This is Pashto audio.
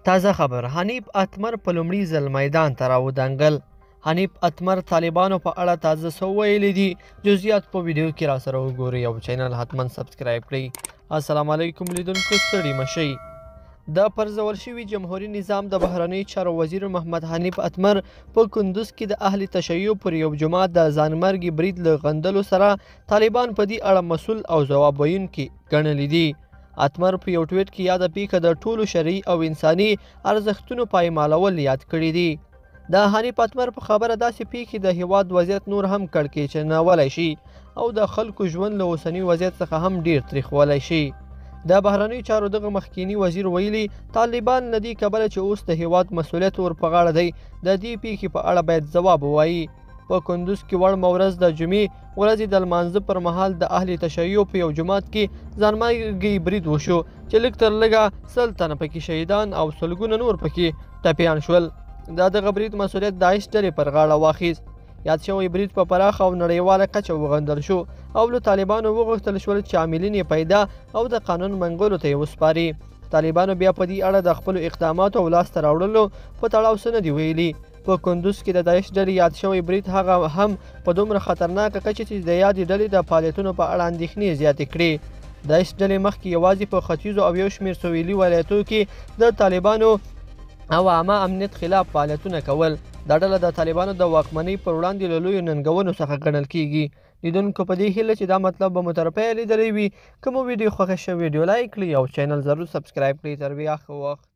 تازه خبر، حنیف اتمر په لومړي ځل میدان ته راودانګل. حنیف اتمر طالبانو په اړه تازه څه ویلي دي؟ جزئیات په ویډیو کې را سره وګورئ او چینل حتما سبسکرایب کړئ. السلام علیکم لیدونکو، ستړي مشئ. د پرځول شوي جمهوري نظام د بهرنیو چارو وزیر محمد حنیف اتمر په کندوز کې د اهل تشیع پر یو جومات د ځانمرګي برید له غندلو سره طالبان په دې اړه مسول او ځواب ویونکي ګڼلي دي. اتمر په یو ټویټ کې یاده پیښه د ټولو شرعي او انساني ارزښتونو پایمالول یاد کړي دي. د حنیف اتمر په خبره داسې پیښې د هیواد وضعیت نور هم کړکېچنولی شي او د خلکو ژوند له اوسني وضعیت څخه هم ډیر تریخولی شي. د بهرنیو چارو دغه مخکینی وزیر ویلي، طالبان له دې کبله چې اوس د هیواد مسولیت ور په غاړه دی، د دې پیښې په اړه باید ځواب ووایي. په کندوز کې وړمه ورځ د جمعې ورځې د لمانځه پر مهال د اهل تشیع په یو جومات کې ځانمرګی برید وشو چې لږ تر لږه 100 تنه پکې شهیدان او سلګونه نور پکې ټپیان شول. د دغه برید مسولیت داعش ډلې پر غاړه واخیست. یاد شوی برید په پراخه او نړیواله کچه وغندل شو او له طالبانو وغوښتل شول چې عاملین یې پیدا او د قانون منګولو ته یې وسپاري. طالبانو بیا په دې اړه د خپلو اقداماتو او لاسته راوړلو په تړاو څه نه دي ویلي. په کندوز کې د داعش ډلې یاد شوی برید هغه هم په دومره خطرناکه کچه چې د یادې ډلې د فعالیتونو په اړه اندېښنې زیاتې کړې. داعش ډلې مخکې یوازې په ختیځو او یو شمېر سویلي ولایتو کې د طالبانو او عامه امنیت خلاف فعالیتونه کول. دا ډله د طالبانو د واکمنۍ پر وړاندې له لویو ننګونو څخه ګڼل کیږي. لیدونکو په دې هیله چې دا مطلب به مو تر پیه لیدلی وي. که مو ویډیو خوښه شوه، ویډیو لایک کړئ او چینل ضرور سبسکرایب کړئ. تر بیا ښه وخت.